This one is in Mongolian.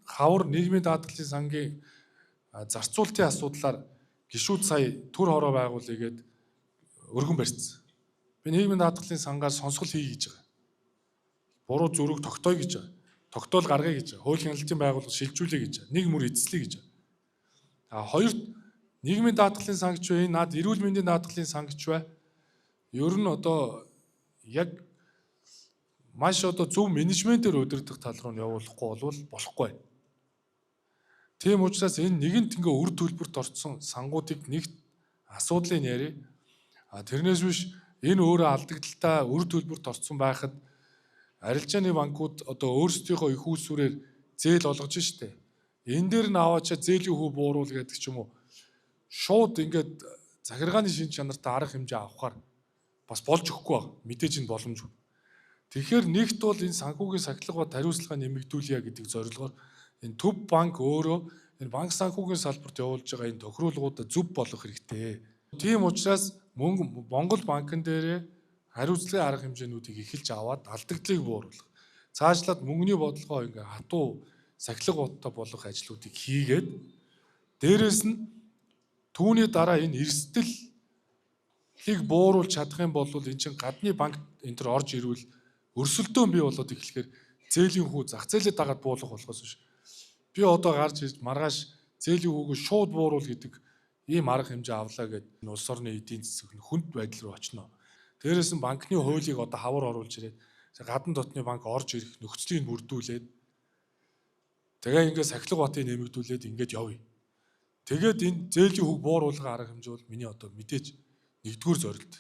Хавар нийгмийн даатгалын сангийн зарцуулалтын асуудлаар гишүүд сая төр хороо байгуулъя гээд өргөн барьсан. Би нийгмийн даатгалын сангаар сонсгол хий гэж байгаа. Буруу зөрүүг тогтооё гэж байгаа. Тогтоол гаргая гэж байгаа. Хууль хяналтын байгууллага шилжүүлэе гэж байгаа. Нэг мөр эзлэе гэж байгаа. А хоёрт нийгмийн даатгалын сангч бай, энэ над эрүүл мэндийн даатгалын сангч бай. Ер нь одоо яг маш одоо зөв менежментээр удирдах тал руу нь явуулахгүй болвол болохгүй. Тийм учраас энэ нэгэнт ингээ үр төлбөрт орцсон сангуудыг нэгт асуудлыг ярив. А тэрнээс биш энэ өөрөө алдагдaltaй үр төлбөрт орцсон байхад арилжааны банкуд одоо өөрсдийнхөө их усүрээр зээл олгож штэ. Энэ дээр нь аваачаа зээлийн хүү бууруул гэдэг ч юм уу. Шууд ингээд захиргааны шин чанартай арга хэмжээ авахар бас болж өгөхгүй баг. Мэдээж энэ боломжгүй. Тэгэхээр нэгт бол энэ санхүүгийн сахилга ба хариуцлага нэмэгдүүлье гэдэг зорилгоор энэ төв банк өөрөө энэ банк санхүүгийн салбарт явуулж байгаа энэ тохируулгуудаа зөв болгох хэрэгтэй. Тийм учраас мөнгө Монгол банкн дээрээ хариуцлагын арга хэмжээнүүдийг эхэлж аваад алдагдлыг бууруулах. Цаашлаад мөнгөний бодлогоо ингээ хатуу сахилга баттай болгох ажлуудыг хийгээд дээрэс нь түүний дараа энэ эрсдэлийг бууруулж чадах юм бол эн чинь гадны банк энэ төр орж ирвэл өрсөлдөөн бий болоод эхлэхээр зээлийн хүү зах зээлээ дагаад буулгах болохоос биш. Би одоо гарч ирж маргааш зээлийн хүүгээ шууд бууруул гэдэг ийм арга хэмжээ авлаа гэд улс орны эдийн засаг нь хүнд байдал руу очно. Дээрээс нь банкны хуулийг одоо хавар оруулж ирээд гадна дотны банк орж ирэх нөхцөлийг бүрдүүлээд тэгээ ингээд сахилга батыг нэмэгдүүлээд ингээд явъя. Тэгээд энэ зээлийн хүүг бууруулах арга хэмжээ бол миний одоо мэдээж нэгдүгээр зорилт.